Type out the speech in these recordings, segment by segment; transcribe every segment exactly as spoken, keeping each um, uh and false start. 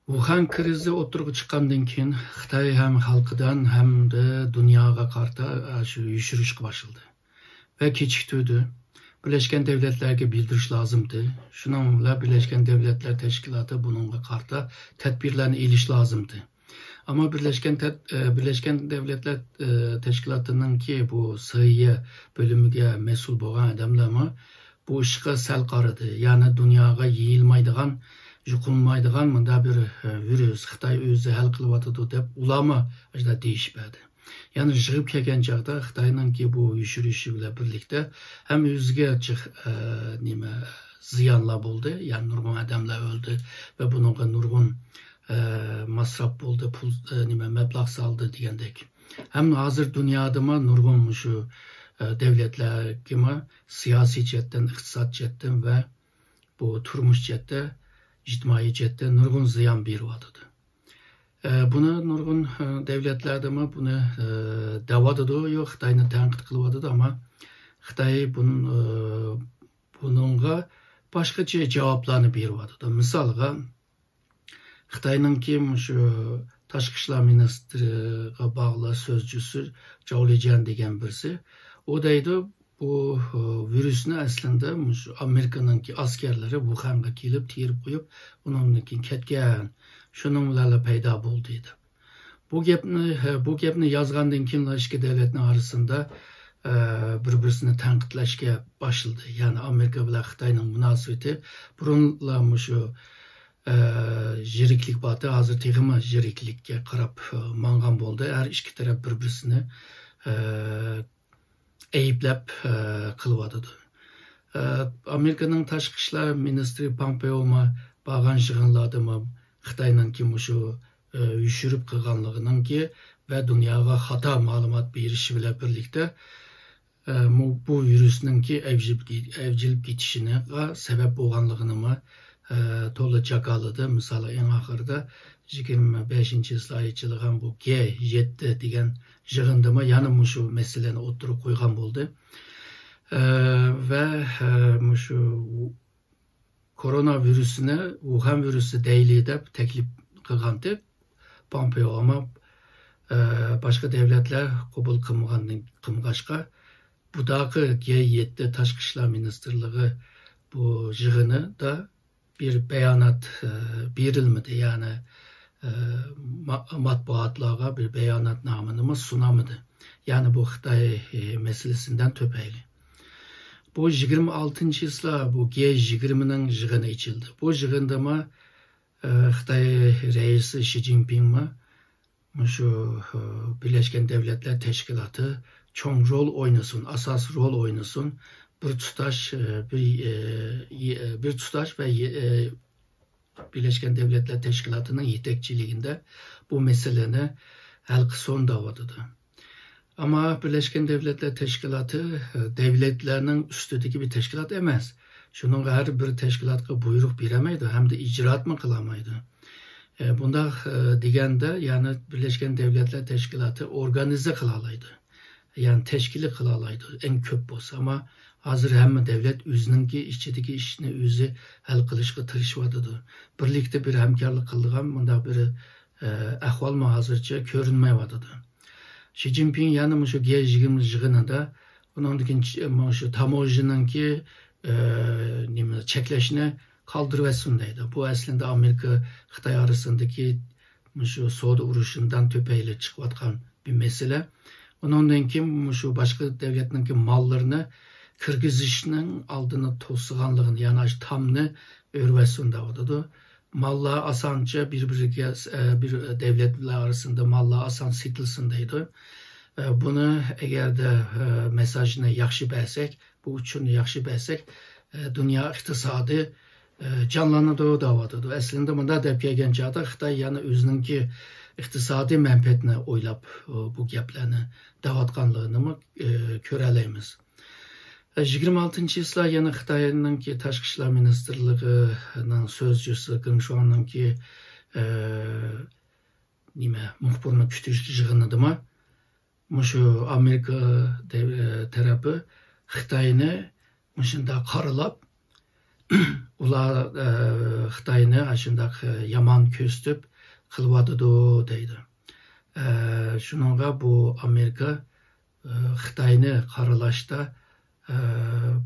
ۋۇخەن كىرىزى ئوتتۇرىغا چىققاندىن كېيىن، خىتاي ھەم خەلقىدىن، ھەمدە دۇنياغا قارىتا، ئە، شۇ يوشۇرۇشقا باشلىدى ۋە كېچىكتۈردى. بىرلەشكەن دۆلەتلەرگە بىلدۈرۈش لازىمدى. شۇنىڭ بىلەن بىرلەشكەن دۆلەتلەر تەشكىلاتى بۇنىڭغا قارىتا تەدبىرلەرنى ئېلىش لازىمدى. ئەمما بىرلەشكەن تەد-، ئە، بىرلەشكەن دۆلەتلەر، ئە، تەشكىلاتىنىڭكى بۇ سىيە بۆلۈمىگە مەسئۇل بولغان ئادەملەرمۇ بۇ ئىشقا سەل قارىدى. يەنى دۇنياغا يېيىلمايدىغان، يۇقۇملىمايدىغان مۇنداق بىر، ئە، ۋىرۇس خىتاي ئۆزى ھەل قىلىۋاتىدۇ دەپ ئۇلارمۇ ئاشۇنداق دېيىشىپ بەردى. يەنى يىغىپ كەلگەن چاغدا خىتاينىڭكى بۇ يوشۇرۇشى بىلەن بىرلىكتە ھەم ئۆزىگە جىق-، ئە، نېمە، زىيانلار بولدى. يەنى نۇرغۇن ئادەملەر ئۆلدى ۋە بۇنىڭغا نۇرغۇن، ئە، مەسراپ بولدى، پۇل، ئە، نېمە، مەبلەغ سالدى دېگەندەك. ھەم ھازىر دۇنيادىمۇ نۇرغۇن مۇشۇ، ئە، دۆلەتلەرگىمۇ سىياسىي جەھەتتىن، ئىقتىساد جەھەتتىن ۋە بۇ تۇرمۇش جەھەتتە، ئىجتىمائىي جەھەتتە نۇرغۇن زىيان بېرىۋاتىدۇ. ئە، بۇنى نۇرغۇن، ئە، دۆلەتلەردىمۇ بۇنى، ئە، دەۋاتىدۇ، يوق، خىتاينى تەنقىد قىلىۋاتىدۇ، ئەمما خىتاي بۇن-، ئە، بۇنىڭغا باشقىچە جاۋابلارنى بېرىۋاتىدۇ. مىسالغا، خىتاينىڭكى مۇشۇ تاشقى ئىشلار مىنىستىرىغا باغلىق سۆزچىسى جاۋ لىجيەن دېگەن بىرسى، ئۇ دەيدۇ، بۇ، ئە، ۋىرۇسنى ئەسلىندە مۇشۇ ئامېرىكىنىڭكى ئەسكەرلىرى ۋۇخەنگە كېلىپ تېرىپ قويۇپ، ئۇنىڭدىن كېيىن كەتكەن، شۇنىڭ بىلەنلا پەيدا بولدى دەپ. بۇ گەپنى، بۇ گەپنى يازغاندىن كېيىن ئىككى دۆلەتنىڭ ئارىسىدا، ئە، بىر-بىرسىنى تەنقىدلەشكە باشلىدى. يەنى ئامېرىكا بىلەن خىتاينىڭ مۇناسىۋىتى بۇرۇنلا مۇشۇ، ئە، يىرىكلىك بارتى، ھازىر تېخىمۇ يىرىكلىككە قاراپ، ئە، ماڭغان بولدى. ھەر ئىككى تەرەپ بىر-بىرسىنى، ئە، ئەيىبلەپ، ئە، قىلىۋاتىدۇ. ئە، ئامېرىكىنىڭ تاشقى ئىشلار مىنىستىرى پامپېئومۇ بارغان يىغىنلاردىمۇ خىتاينىڭكى مۇشۇ، ئە، يوشۇرۇپ قىلغانلىقىنىڭكى ۋە دۇنياغا خاتا مەلۇمات بېرىشى بىلەن بىرلىكتە، ئە، مۇ-، بۇ ۋىرۇسنىڭكى ئەۋجىلىپ كې-، ئەۋجىلىپ كېتىشىگە سەۋەب بولغانلىقىنىمۇ، ئە، تولا جاكارلىدى. مىسالى، ئەڭ ئاخىرىدا يىگىرمە بەشىنچى يىلى ئېچىلغان بۇ گې يەتتە دېگەن يىغىندىمۇ يەنە مۇشۇ مەسىلىنى ئوتتۇرىغا قويغان بولدى. ئە، ۋە، ئە، مۇشۇ كورونا ۋىرۇسىنى ۋۇخەن ۋىرۇسى دەيلى دەپ تەكلىپ قىلغانتى پامپېئو، ئەمما، ئە، باشقا دۆلەتلەر قوبۇل قىلمىغاندىن، قىلمىغاچقا، بۇداقى گې يەتتە تاشقى ئىشلار مىنىستىرلىقى بۇ يىغىنىدا بىر بايانات، ئە، بېرىلمىدى. يەنى، ئە، ما-، مەتبۇئاتلارغا بىر باياناتنامىنىمۇ سۇنالمىدى. يەنى بۇ خىتاي، ئە، مەسىلىسىدىن تۈپەيلى. بۇ يىگىرمە ئالتىنچى يىلى بۇ گې يىگىرمىنىڭ يىغىنى ئېچىلدى. بۇ يىغىندىمۇ، ئە، خىتاي رەئىسى شى جىنپىڭمۇ مۇشۇ، ئە، بىرلەشكەن دۆلەتلەر تەشكىلاتى چوڭ رول ئوينىسۇن، ئاساسىي رول ئوينىسۇن، بىر تۇتاش، ئە، بىر، ئە، يە-، بىر تۇتاش ۋە يە-، ئە، بىرلەشكەن دۆلەتلەر تەشكىلاتىنىڭ يېتەكچىلىكىدە بۇ مەسىلىنى ھەل قىلسۇن دەۋاتىدۇ. ئەمما بىرلەشكەن دۆلەتلەر تەشكىلاتى، ئە، دۆلەتلەرنىڭ ئۈستىدىكى بىر تەشكىلات ئەمەس. شۇنىڭغا ھەر بىر تەشكىلاتقا بۇيرۇق بېرەلمەيدۇ ھەمدە ئىجرائاتمۇ قىلالمايدۇ. ئە، بۇنداق، ئە، دېگەندە، يەنى بىرلەشكەن دۆلەتلەر تەشكىلاتى ئورگانىزە قىلالايدۇ. يەنى تەشكىلىي قىلالايدۇ، ئەڭ كۆپ بولسا. ئەمما ھازىر ھەممە دۆلەت ئۆزىنىڭكى ئىچىدىكى ئىشنى ئۆزى ھەل قىلىشقا تىرىشىۋاتىدۇ. بىرلىكتە بىر ھەمكارلىق قىلىدىغان مۇنداق بىر، ئە، ئەھۋالمۇ ھازىرچە كۆرۈنمەيۋاتىدۇ. شى جىنپىڭ يەنە مۇشۇ گې يىگىرمە يىغىنىدا ئۇنىڭدىن كېيىن چ-، مۇشۇ تاموژنىنىڭكى، ئە، نېمە، چەكلەشنى قالدۇرۇۋەتسۇن دەيدۇ. بۇ ئەسلىدە ئامېرىكا، خىتاي ئارىسىدىكى مۇشۇ سودا ئۇرۇشىدىن تۈپەيلى چىقىۋاتقان بىر مەسىلە. ئۇنىڭدىن كېيىن مۇشۇ باشقا دۆلەتنىڭكى ماللىرىنى كىرگۈزۈشنىڭ ئالدىنى توسىدىغانلىقىنى، يەنى ئاشۇ تامنى ئۆرۈۋەتسۇن دەۋاتىدۇ. ماللار ئاسانچە بىر-بىرىگە، ئە، بىر دۆلەتلەر ئارىسىدا ماللار ئاسان سېتىلسۇن دەيدۇ. ئە، بۇنى ئەگەردە، ئە، مېساژنى ياخشى بەرسەك، بۇ ئۇچۇرنى ياخشى بەرسەك، ئە، دۇنيا ئىقتىسادى، ئە، جانلىنىدۇ دەۋاتىدۇ. ئەسلىندە مۇنداق دەپ كەلگەن چاغدا خىتاي يەنە ئۆزىنىڭكى ئىقتىسادىي مەنپەئەتنى ئويلاپ، ئۇ، بۇ گەپلەرنى دەۋاتقانلىقىنىمۇ، ئە، كۆرەلەيمىز. ئە، يىگىرمە ئالتىنچى يىلى يەنە خىتاينىڭكى تاشقى ئىشلار مىنىستىرلىقىنىڭ سۆزچىسى گېڭ شۇاڭنىڭكى، ئە، نېمە، مۇخبىرنى كۈتۈش يىغىنىدىمۇ مۇشۇ ئامېرىكا دەۋ-، تەرەپى خىتاينى مۇشۇنداق قارىلاپ، ئۇلار، ئە، خىتاينى ئاشۇنداق، ئە، يامان كۆرسىتىپ قىلىۋاتىدۇ دەيدۇ. ئە، شۇنىڭغا بۇ ئامېرىكا، ئە، خىتاينى قارىلاشتا، ئە،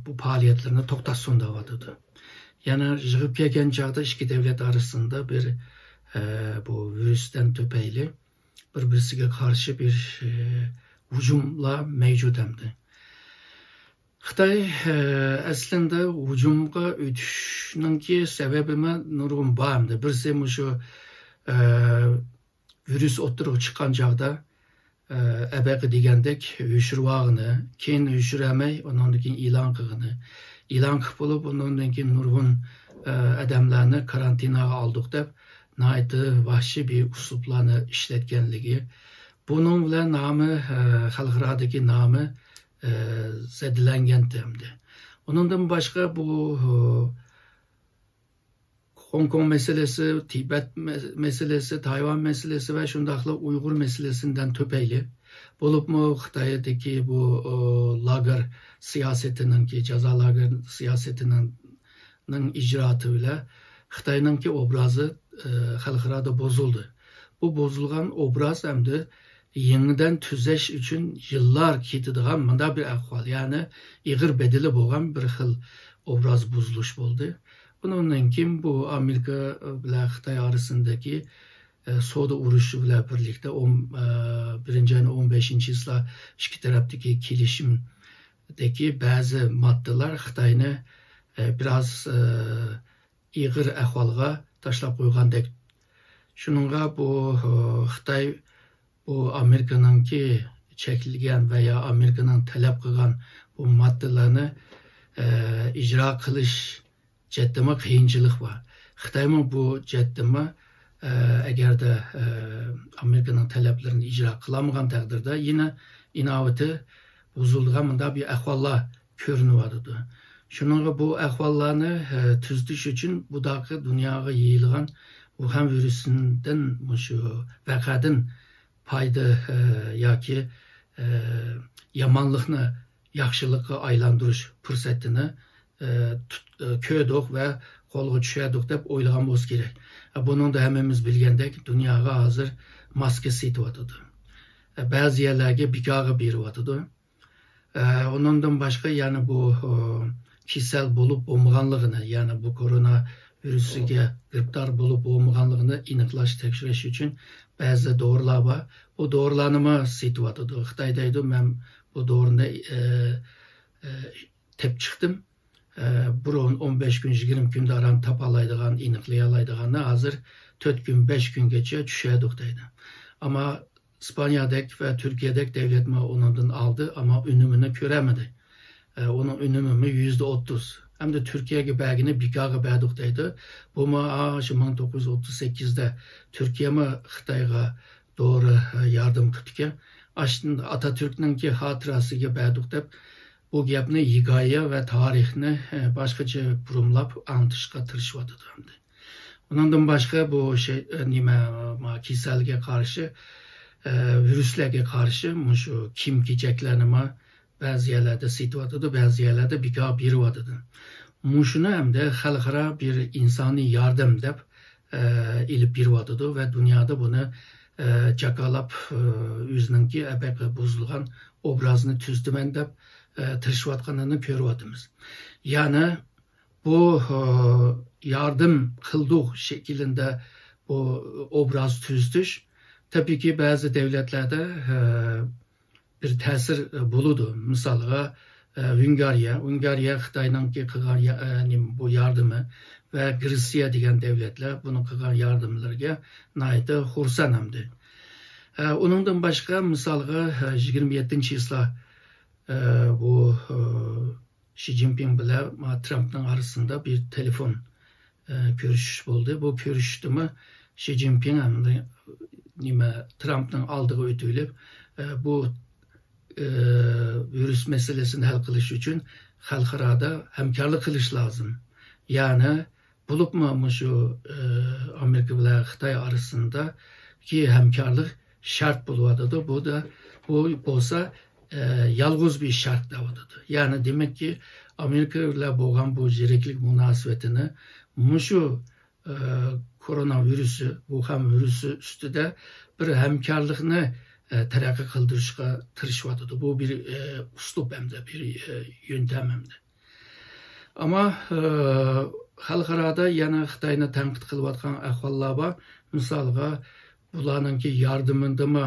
بۇ پائالىيەتلىرىنى توختاتسۇن دەۋاتىدۇ. يەنە يىغىپ كەلگەن چاغدا ئىككى دۆلەت ئارىسىندا بىر، ئە، بۇ ۋىرۇستىن تۈپەيلى بىر-بىرسىگە قارشى بىر، ئە، ھۇجۇملار مەۋجۇت ئەمدى. خىتاي، ئە، ئەسلىندە ھۇجۇمغا ئۆتۈشنىڭكى سەۋەبىمۇ نۇرغۇن بار ئەمدى. بىرسى مۇشۇ، ئە، ۋىرۇس ئوتتۇرىغا چىققان چاغدا، ئە، ئەبەقە دېگەندەك ھۆشۈرۈۋالغىنى، كېيىن ھۆشۈرەلمەي، ئۇنىڭدىن كېيىن ئېلان قىلغىنى. ئېلان قىلىپ بولۇپ، ئۇنىڭدىن كېيىن نۇرغۇن، ئە، ئادەملەرنى كارانتىناغا ئالدۇق دەپ، ناھايىتى ۋەھشىي بىر ئۇسلۇبلارنى ئىشلەتكەنلىكى. بۇنىڭ بىلەن نامى، ئە، خەلقئارادىكى نامى، ئە، زەدىلەنگەنتى ئەمدى. ئۇنىڭدىن باشقا بۇ، ئە، خوڭكوڭ مەسىلىسى، تىبەت مە-، مەسىلىسى، تايۋان مەسىلىسى ۋە شۇنداقلا ئۇيغۇر مەسىلىسىدىن تۈپەيلى، بولۇپمۇ خىتايدىكى بۇ، ئۇ، لاگېر سىياسىتىنىڭكى، جازا لاگېر سىياسىتىنىڭ، نىڭ ئىجرائاتى بىلەن خىتاينىڭكى ئوبرازى، ئە، خەلقئارادا بۇزۇلدى. بۇ بۇزۇلغان ئوبراز ئەمدى يېڭىدىن تۈزەش ئۈچۈن يىللار كېتىدىغان مۇنداق بىر ئەھۋال، يەنى ئېغىر بەدىلى بولغان بىر خىل ئوبراز بۇزۇلۇش بولدى. ئۇنىڭدىن كېيىن بۇ ئامېرىكا بىلەن خىتاي ئارىسىندىكى، ئە، سودا ئۇرۇشى بىلەن بىرلىكتە ئون، ئە، بىرىنچى ئاينىڭ ئون بەشىنچىسىلا ئىككى تەرەپتىكى كېلىشىمدىكى بەزى ماددىلار خىتاينى، ئە، بىراز، ئە، ئېغىر ئەھۋالغا تاشلاپ قويغاندەك. شۇنىڭغا بۇ، ئە، خىتاي بۇ ئامېرىكىنىڭكى چەكلىگەن ۋە يا ئامېرىكىنىڭ تەلەپ قىلغان بۇ ماددىلارنى، ئە، ئىجرا قىلىش جەھەتتىمۇ قىيىنچىلىق بار. خىتايمۇ بۇ جەھەتتىمۇ، ئە، ئەگەردە، ئە، ئامېرىكىنىڭ تەلەپلىرىنى ئىجرا قىلالمىغان تەقدىردە يەنە ئىناۋىتى بۇزۇلىدىغان مۇنداق بىر ئەھۋاللار كۆرۈنۈۋاتىدۇ. شۇنىڭغا بۇ ئەھۋاللارنى، ئە، تۈزىتىش ئۈچۈن بۇداقى دۇنياغا يېيىلغان ۋۇخەن ۋىرۇسىدىن مۇشۇ ۋەقەدىن پايدا، ئە، ياكى، ئە، يامانلىقنى ياخشىلىققا ئايلاندۇرۇش پۇرسىتىنى، ئە، تۇت-، ئە، كۆردۇق ۋە قولغا چۈشەردۇق دەپ ئويلىغان بولسا كېرەك. ئە، بۇنىڭدا ھەممىمىز بىلگەندەك، دۇنياغا ھازىر ماسكا سېتىۋاتىدۇ. ئە، بەزى يەرلەرگە بىكارغا بېرىۋاتىدۇ. ئە، ئۇنىڭدىن باشقا يەنە بۇ، ئۇ، كېسەل بولۇپ بولمىغانلىقىنى، يەنى بۇ كورونا ۋىرۇسىگە گىرىپتار بولۇپ بولمىغانلىقىنى ئېنىقلاش، تەكشۈرۈش ئۈچۈن بەزى دورىلار بار. بۇ دورىلارنىمۇ سېتىۋاتىدۇ. خىتاي دەيدۇ، مەن بۇ دورىنى، ئە، ئە، تېپىپ چىقتىم. ئە، بۇرۇن ئون بەش كۈن، يىگىرمە كۈندە ئاران تاپالايدىغان، ئېنىقلىيالايدىغاننى ھازىر تۆت كۈن، بەش كۈنگىچە چۈشەردۇق دەيدۇ. ئەمما ئىسپانىيەدەك ۋە تۈركىيەدەك دەۋلەتمۇ ئۇنىڭدىن ئالدى، ئەمما ئۈنۈمىنى كۆرەلمىدى. ئە، ئۇنىڭ ئۈنۈمىمۇ يۈزدە ئوتتۇز. ھەمدە تۈركىيەگە بەرگىنى بىكارغا بەردۇق دەيدۇ. بۇمۇ، ئا، شۇ مىڭ توققۇز يۈز ئوتتۇز سەككىزدە تۈركىيەمۇ خىتايغا دورا، ئە، ياردەم قىپتىكەن. ئاشۇنداق ئاتاتۈركنىڭكى خاتىرىسىگە بەردۇق دەپ، بۇ گەپنى ھېكايە ۋە تارىخنى، ئە، باشقىچە بۇرمىلاپ ئاڭلىتىشقا تىرىشىۋاتىدۇ ئەمدى. ئۇنىڭدىن باشقا بۇ شەي-، نېمە، ما كېسەلگە قارشى، ئە، ۋىرۇسلارغا قارشى مۇشۇ كىيىم-كېچەكلەرنىمۇ بەزى يەرلەردە سېتىۋاتىدۇ، بەزى يەرلەردە بىكار بېرىۋاتىدۇ. مۇشۇنى ئەمدى خەلقئارا بىر ئىنسانىي ياردەم دەپ، ئە، ئېلىپ بېرىۋاتىدۇ ۋە دۇنيادا بۇنى، ئە، جاكارلاپ، ئە، ئۆزىنىڭكى ئەبەقە بۇزۇلغان ئوبرازىنى تۈزىتىمەن دەپ، ئە، تىرىشىۋاتقىنىنى كۆرۈۋاتىمىز. يەنى بۇ، ئە، ياردەم قىلدۇق شەكلىدە بۇ ئوبراز تۈزىتىش، تەبىئىيكى، بەزى دەۋلەتلەردە، ئە، بىر تەسىر، ئە، بولىدۇ. مىسالغا، ئە، ۋېنگرىيە، ۋېنگرىيە خىتاينىڭكى قىلغان يا-، ئە، نېمە، بۇ ياردىمى ۋە گرېتسىيە دېگەن دەۋلەتلەر بۇنىڭ قىلغان ياردىملىرىگە ناھايىتى خۇرسەن ئەمدى. ئە، ئۇنىڭدىن باشقا، مىسالغا، ئە، يىگىرمە يەتتىنچى چىسلا، ئە، بۇ، ئە، شى جىنپىڭ بىلەن، ما، ترامپنىڭ ئارىسىندا بىر تېلېفون، ئە، كۆرۈشۈش بولدى. بۇ كۆرۈشۈشتىمۇ شى جىنپىڭ ھەم نېمە، ترامپنىڭ ئالدىغا ئۆتۈۋېلىپ، ئە، بۇ، ئە، ۋىرۇس مەسىلىسىنى ھەل قىلىش ئۈچۈن خەلقئارادا ھەمكارلىق قىلىش لازىم. يەنى بولۇپمۇ مۇشۇ، ئە، ئامېرىكا بىلەن خىتاي ئارىسىندىكى ھەمكارلىق شەرت بولۇۋاتىدۇ. بۇ دا، بۇ بولسا ئە، يالغۇز بىر شەرت دەۋاتىدۇ. يەنى دېمەككى، ئامېرىكا بىلەن بولغان بۇ زېرەكلىك مۇناسىۋىتىنى مۇشۇ، ئە، كورونا ۋىرۇسى، ۋۇخەن ۋىرۇسى ئۈستىدە بىر ھەمكارلىقنى، ئە، تەرەققىي قىلدۇرۇشقا تىرىشىۋاتىدۇ. بۇ بىر، ئە، ئۇسلۇب ھەمدە بىر، ئە، يۆنتەم ھەمدە. ئەمما، ئە، خەلقئارادا يەنە خىتاينى تەنقىد قىلىۋاتقان ئەھۋاللار بار. مىسالغا، بۇلارنىڭكى ياردىمىدىمۇ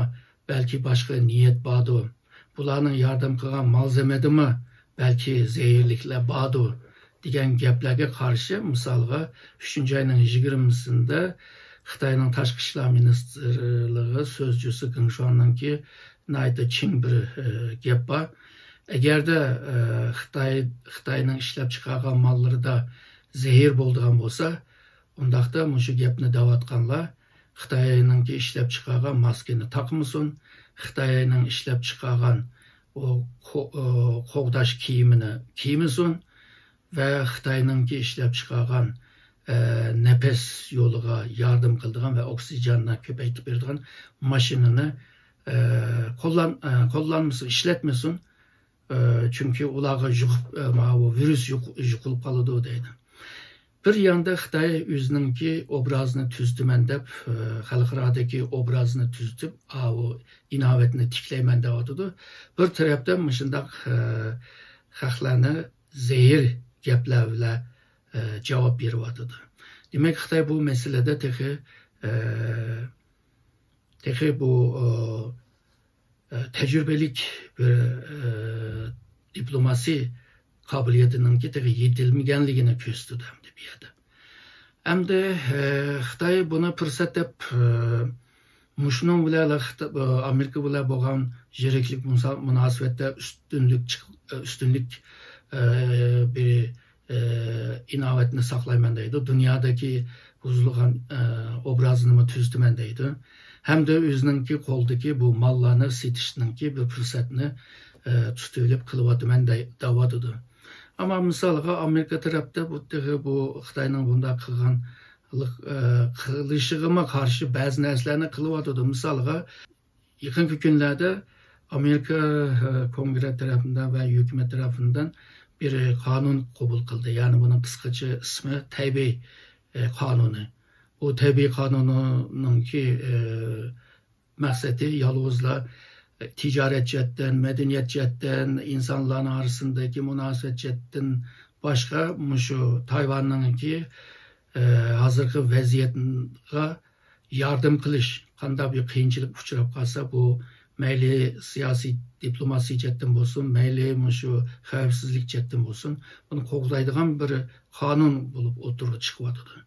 بەلكى باشقا نىيەت باردۇ. بۇلارنىڭ ياردەم قىلغان مالزېمىدىمۇ بەلكى زەھەرلىكلەر باردۇ دېگەن گەپلەرگە قارشى، مىسالغا، ئۈچىنچى ئاينىڭ يىگىرمىسىدە خىتاينىڭ تاشقى ئىشلار مىنىستىرلىقى سۆزچۈسى گېڭ شۇاڭنىڭكى ناھايىتى چىڭ بىر، ئە، گەپ بار. ئەگەردە، ئە، خىتاي، خىتاينىڭ ئىشلەپ چىقارغان ماللىرىدا زەھەر بولىدىغان بولسا، ئۇنداقتا مۇشۇ گەپنى دەۋاتقانلار خىتاينىڭكى ئىشلەپ چىقارغان ماسكىنى تاقمىسۇن، خىتاينىڭ ئىشلەپ چىقارغان ئۇ قو-، ئۇ قوغداش كىيىمىنى كىيمىسۇن ۋە خىتاينىڭكى ئىشلەپ چىقارغان، ئە، نەپەس يولىغا ياردەم قىلىدىغان ۋە ئوكسىگېننى كۆپەيتىپ بېرىدىغان ماشىنىنى، ئە، قوللان-، ئە، قوللانمىسۇن، ئىشلەتمىسۇن. ئە، چۈنكى ئۇلارغا يۇقۇپ، ئە، ماۋۇ ۋىرۇس يۇق-، يۇقۇلۇپ قالىدۇ دەيدۇ. بىر ياندا خىتاي ئۆزىنىڭكى ئوبرازىنى تۈزىتىمەن دەپ، ئە، خەلقئارادىكى ئوبرازىنى تۈزىتىپ، ئاۋۇ ئىناۋەتنى تىكلەيمەن دەۋاتىدۇ. بىر تەرەپتە مۇشۇنداق، ئە، خەقلەرنى زەھەر گەپلەر بىلەن، ئە، جاۋاب بېرىۋاتىدۇ. دېمەك، خىتاي بۇ مەسىلىدە تېخى، ئە، تېخى بۇ، ئە، ئە، تەجرىبىلىك بىر، ئە، دىپلوماسىي قابىلىيىتىنىڭكى تېخى يېتىلمىگەنلىكىنى كۆرسىتىدۇ ئەمدى بۇ يەردە. ئەمدى، ئە، خىتاي بۇنى پۇرسەت دەپ، ئە، مۇشۇنىڭ بىلەن خىتا-، ئە، ئامېرىكا بىلەن بولغان زېرەكلىك مۇنسا-، مۇناسىۋەتتە ئۈستۈنلۈك چىق-، ئە، ئۈستۈنلۈك، ئە، بىر ئى، ئىناۋەتنى ساقلايمەن دەيدۇ، دۇنيادىكى بۇزۇلغان، ئى، ئوبرازىنىمۇ تۈزىتىمەن دەيدۇ. ھەمدە ئۆزىنىڭكى قولىدىكى بۇ ماللارنى سېتىشنىڭكى بىر پۇرسەتنى، ئى، تۇتۇۋېلىپ قىلىۋاتىمەن دەي-، دەۋاتىدۇ. ئەمما مىسالغا ئامېرىكا تەرەپتە بۇ تېخى بۇ خىتاينىڭ بۇنداق قىلغانلىق، ئى، قىلىشىغىمۇ قارشى بەزى نەرسىلەرنى قىلىۋاتىدۇ. مىسالغا، يېقىنقى كۈنلەردە ئامېرىكا، ئە، كونگرېس تەرەپىندىن ۋە ھۆكۈمەت تەرەپىندىن بىر قانۇن قوبۇل قىلدى. يەنى بۇنىڭ قىسقىچە ئىسمى تەيبېي، ئە، قانۇنى. بۇ تەيبېي قانۇنىنىڭكى، ئە، مەقسىتى يالغۇزلا تىجارەت جەھەتتىن، مەدەنىيەت جەھەتتىن، ئىنسانلارنىڭ ئارىسىندىكى مۇناسىۋەت جەھەتتىن باشقا مۇشۇ تايۋاننىڭكى، ئە، ھازىرقى ۋەزىيەتكە ياردەم قىلىش، قانداق بىر قىيىنچىلىق ئۇچراپ قالسا، بۇ مەيلى سىياسىي، دىپلوماسىي جەھەتتىن بولسۇن، مەيلى مۇشۇ خەۋپسىزلىك جەھەتتىن بولسۇن، بۇنى قوغدايدىغان بىر قانۇن بولۇپ ئوتتۇرىغا چىقىۋاتىدۇ.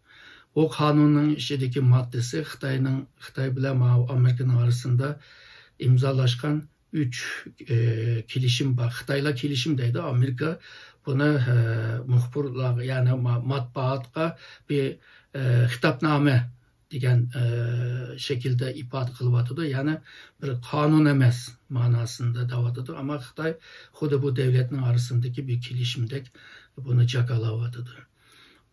بۇ قانۇننىڭ ئىچىدىكى ماددىسى خىتاينىڭ، خىتاي بىلەن ماۋۇ ئامېرىكىنىڭ ئارىسىدا ئىمزالاشقان ئۈچ، ئى، كېلىشىم بار. خىتايلار كېلىشىم دەيدۇ، ئامېرىكا بۇنى، ئە، مۇخبىرلارغا، يەنى ما-، ماتبۇئاتقا بىر، ئە، خىتابنامە دېگەن، ئە، شەكىلدە ئىپادە قىلىۋاتىدۇ. يەنى بىر قانۇن ئەمەس مەناسىندا دەۋاتىدۇ. ئەمما خىتاي خۇددى بۇ دۆلەتنىڭ ئارىسىندىكى بىر كېلىشىمدەك بۇنى جاكارلاۋاتىدۇ.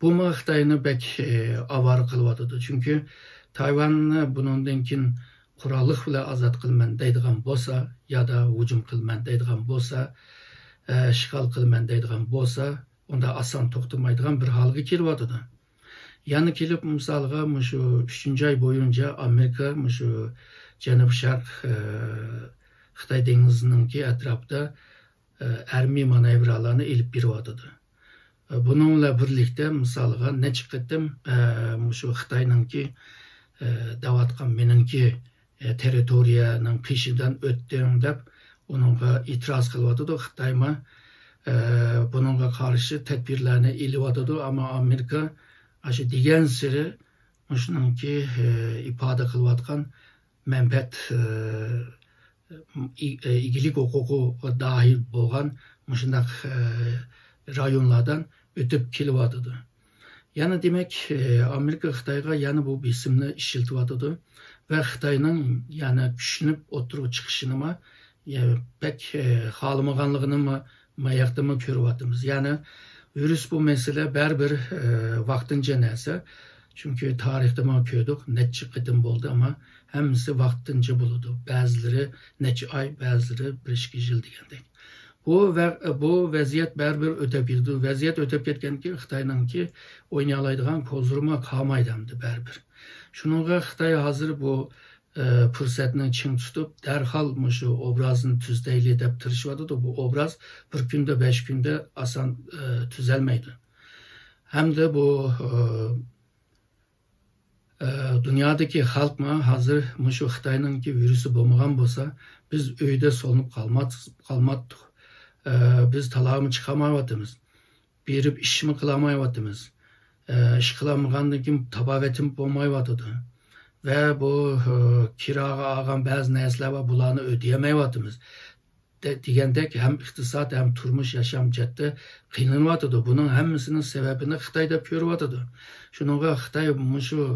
بۇمۇ خىتاينى بەك، ئى، ئاۋارە قىلىۋاتىدۇ. چۈنكى تايۋاننى بۇنىڭدىن كېيىن قوراللىق بىلەن ئازاد قىلىمەن دەيدىغان بولسا، يادا ھۇجۇم قىلىمەن دەيدىغان بولسا، ئە، ئىشغال قىلىمەن دەيدىغان بولسا، ئۇندا ئاسان توختىمايدىغان بىر ھالغا كېلىۋاتىدۇ. يەنە كېلىپ، مىسالغا، مۇشۇ ئۈچىنچى ئاي بويىچە ئامېرىكا مۇشۇ جەنۇب شەرق، ئە، خىتاي دېڭىزىنىڭكى ئەتراپىدا، ئە، ھەربىي مانېۋىرلارنى ئېلىپ بېرىۋاتىدۇ. ئە، بۇنىڭ بىلەن بىرلىكتە، مىسالغا، نەچچە قېتىم، ئە، مۇشۇ خىتاينىڭكى، ئە، دەۋاتقان مېنىڭكى، ئە، تېررىتورىيەنىڭ قېشىدىن ئۆتتۈڭ دەپ، ئۇنىڭغا ئېتىراز قىلىۋاتىدۇ. خىتايمۇ، ئە، بۇنىڭغا قارشى تەدبىرلەرنى ئېلىۋاتىدۇ. ئەمما ئامېرىكا ئاشۇ دېگەنسېرى مۇشۇنىڭكى، ئە، ئىپادە قىلىۋاتقان مەنپەئەت، ئى، ئى-، ئىگىلىك ھوقۇقىغا داھىل بولغان مۇشۇنداق، ئى، رايونلاردىن ئۆتۈپ كېلىۋاتىدۇ. يەنى دېمەك، ئى، ئامېرىكا خىتايغا يەنە بۇ بېسىمنى ئىشلىتىۋاتىدۇ ۋە خىتاينىڭ يەنە كۈچلىنىپ ئوتتۇرىغا چىقىشىنىمۇ، ئى، بەك، ئى، خالىمىغانلىقىنىمۇ ماياقتىنمۇ كۆرۈۋاتىمىز. يەنى ۋىرۇس بۇ مەسىلە بەرىبىر، ئى، ۋاقتىنچە نەرسە. چۈنكى تارىختا مانا كۆردۇق، نەچچە قېتىم بولدى، ئەمما ھەممىسى ۋاقتىنچە بولىدۇ. بەزىلىرى نەچچە ئاي، بەزىلىرى بىر ئىككى يىل دېگەندەك. بۇ ۋە-، بۇ ۋەزىيەت بەرىبىر ئۆتەپ كېتىدۇ. ۋەزىيەت ئۆتەپ كەتكەندىن كېيىن خىتاينىڭكى ئوينىيالايدىغان كوزۇرما قالمايدۇ ئەمدى بەرىبىر. شۇنىڭغا خىتاي ھازىر بۇ، ئە، پۇرسەتنى چىڭ تۇتۇپ، دەرھال مۇشۇ ئوبرازنى تۈزىتەيلى دەپ تىرىشىۋاتىدۇ. بۇ ئوبراز بىر كۈندە، بەش كۈندە ئاسان، ئە، تۈزەلمەيدۇ. ھەمدە بۇ، ئە، ئە، دۇنيادىكى خەلقمۇ ھازىر مۇشۇ خىتاينىڭكى ۋىرۇسى بولمىغان بولسا، بىز ئۆيدە سولىنىپ قالمات-، قالماتتۇق. ئە، بىز تالاغىمۇ چىقالمايۋاتىمىز. بېرىپ ئىشمۇ قىلالمايۋاتىمىز. ئە، ئىش قىلالمىغاندىن كېيىن تاپاۋىتىمۇ بولمايۋاتىدۇ. ۋە بۇ، ئە، كىراغا ئالغان بەزى نەرسىلەر بار، بۇلارنى ئۆدىيەلمەيۋاتىمىز. دە-، دېگەندەك ھەم ئىقتىساد، ھەم تۇرمۇش، ياشام جەھەتتە قىينىلىۋاتىدۇ. بۇنىڭ ھەممىسىنىڭ سەۋەبىنى خىتاي دەپ كۆرۈۋاتىدۇ. شۇنىڭغا خىتاي مۇشۇ،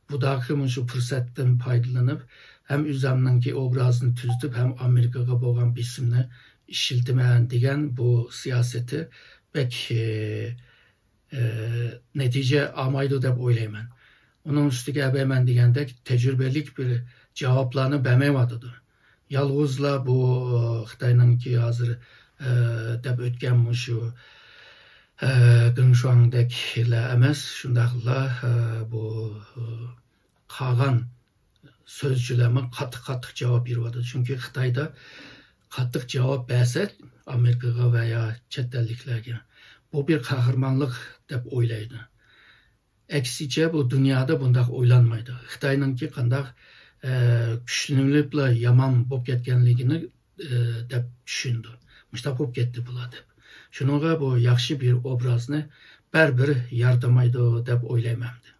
بۇداقى مۇشۇ پۇرسەتتىن پايدىلىنىپ، ھەم ئۆزۈمنىڭكى ئوبرازىنى تۈزىتىپ، ھەم ئامېرىكىغا بولغان بېسىمنى ئىشلىتىمەن دېگەن بۇ سىياسىتى بەك، ئى، ئى، نەتىجە ئالمايدۇ دەپ ئويلايمەن. ئۇنىڭ ئۈستىگە ئەبەي مەن دېگەندەك تەجرىبىلىك بىر جاۋابلارنى بەرمەيۋاتىدۇ. يالغۇزلا بۇ خىتاينىڭكى ھازىر، ئى، دەپ ئۆتكەن مۇشۇ، ئى، گېڭشۇاڭدەكلا ئەمەس، شۇنداقلا، ئى، بۇ، ئى، قالغان سۆزچىلەرمۇ قاتتىق-قاتتىق جاۋاب بېرىۋاتىدۇ. چۈنكى خىتايدا قاتتىق جاۋاب بەرسە ئامېرىكىغا ۋە يا چەت ئەللىكلەرگە، بۇ بىر قەھرىمانلىق دەپ ئويلايدۇ. ئەكسىچە، بۇ دۇنيادا بۇنداق ئويلانمايدۇ. خىتاينىڭكى قانداق، ئە، كۈچلىنىپلا يامان بولۇپ كەتكەنلىكىنى، ئە، دەپ چۈشىنىدۇ. مۇشۇنداق بولۇپ كەتتى بۇلار دەپ. شۇنىڭغا بۇ ياخشى بىر ئوبرازنى بەرىبىر يارىتالمايدۇ دەپ ئويلايمەن ئەمدى.